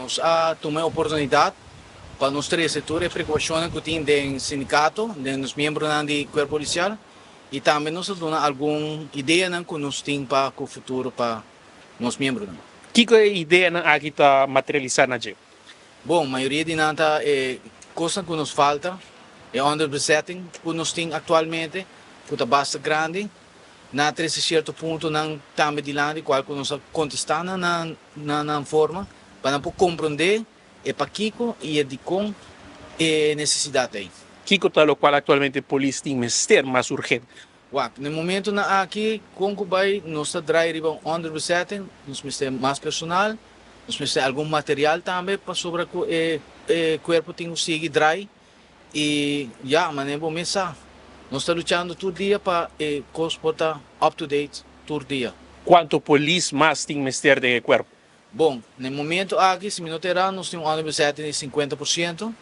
Nos a tuma e oportunidat pa nos trese tur e preokupashonnan ku tin den sindikato, den nos miembronan di Kuerpo Polisial i tambe nos a duna algun ideanan ku nos tin pa ku futuro pa nos miembronan. Kiko e ideanan aki ta materialisá na dje? Bon, mayoria di nan ta e kosnan ku nos falta, e onderbezetting ku nos tin aktualmente, ku ta basta grandi. Nan a trese sierto puntonan tambe dilanti kual ku nos a kontestá nan na nan forma pa nan por komprondé e pakiko i e dikon e nesesidat ei. Kiko ta lokual aktualmente polis tin mester mas urgente? Wak, na e momentonan aki kon ku bai nos ta drai riba un onderbezetting, nos mester mas personal, nos mester algun material tambe pasobra ku e kuerpo tin ku sigui drai i ya, manera bo mes sa, nos ta luchando tur dia pa e kos por ta up to date tur dia. Kuantu polis mas tin mester den e kuerpo? Bon, na e momento aki, si mi no ta erá, nos tin un onderbezetting di 50%,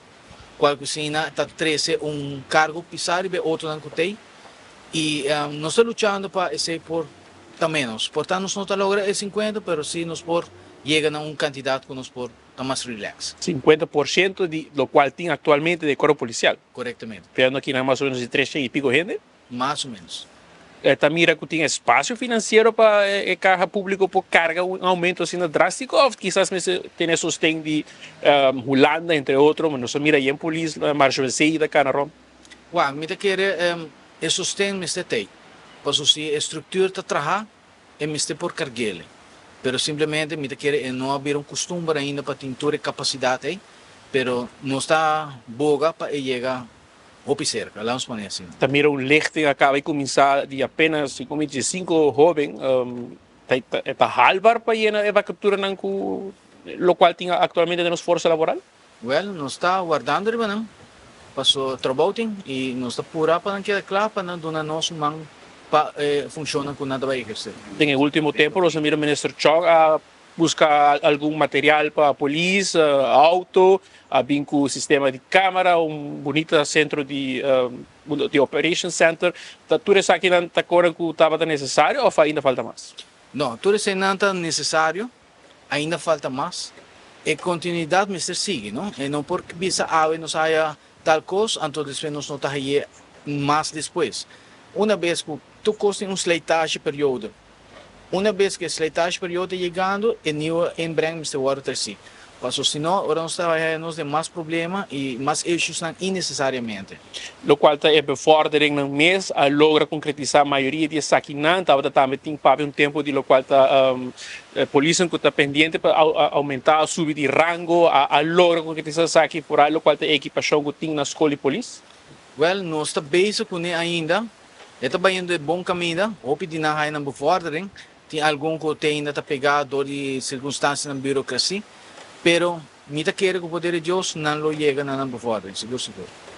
kual ku asina ta trese un kargo pisá riba e otronan ku t'ei. I nos ta luchando pa esei por ta ménos. Por ta nos no ta logra e 50, pero sí nos por yega na un kantidat ku nos por ta mas rilèks. 50% di lokual tin aktualmente den e kuerpo polisial. Korektamente. Pero akinan mas o ménos di 300 i piko hende. Mas o ménos. Ta mira ku tin espasio finansiero pa e kaha públiko por karga un oumento asina drástiko òf kisas mester tene sosten di Hulanda entre otro? Nos a mira yen polis Marshallzee ta kana rònt. Wak, mi ta kere e sosten mester t'ei, pasobra si e struktur ta traha e mester por karg'el. Pero simplemente mi ta kere e no a bira un kustumber ainda pa tin tur e kapasidat ei, pero nos ta boga pa e yega hopi serka, laat ons pone asina. Ta mira un lichting a kaba di kuminsá di apenas 5025 hóben. Ta haalbaar pa yena e vakaturanan ku lokual tin aktualmente den nos forsa laboral? Wèl, nos ta wardando riba nan, paso trabou tin i nos ta purá pa nan keda kla pa nan duna nos un man pa e funshonnan ku nan ta bai ehersé. Den e último tempu nos a mira Minister Chong a Buska algun material pa polis, auto, a bin ku sistema di kamera, un bunita sentro di di operation center. Ta tur esakinan ta koran ku tabata nesesario òf ainda falta mas? No, tur eseinan ta nesesario, ainda falta mas. E kontinuidat mester sigui, no? E no por bisa awe nos haya tal kos, anto despues nos no ta haye mas despues. Una bes ku tur kos tin un slijtageperiode, Una bes ku e slijtageperiode ta yegando, e nieuwe inbreng mester wòrdu tresí. Paso si no, ora nos ta bai haya nos den mas problema i mas issuesnan innesesariamente. Lokual ta e bevorderingnan mes a logra konkretisá mayoria di esakinan. Tabata tambe tin papia un tempu di lokual ta polisnan ku ta pendiente pa oumentá o subi di rango a logra konkretisá esaki foral lokual ta e ekipashon ku tin na skol di polis. Wèl, nos ta bezig kuné ainda. E ta bayendo e bon kaminda, hopi di nan haya nan bevordering, tin algun ku te ainda ta pegá dor di sirkunstansianan burokrasi, pero mi ta kere ku poder di Dios nan lo yega na nan bevordering, sigur sigur.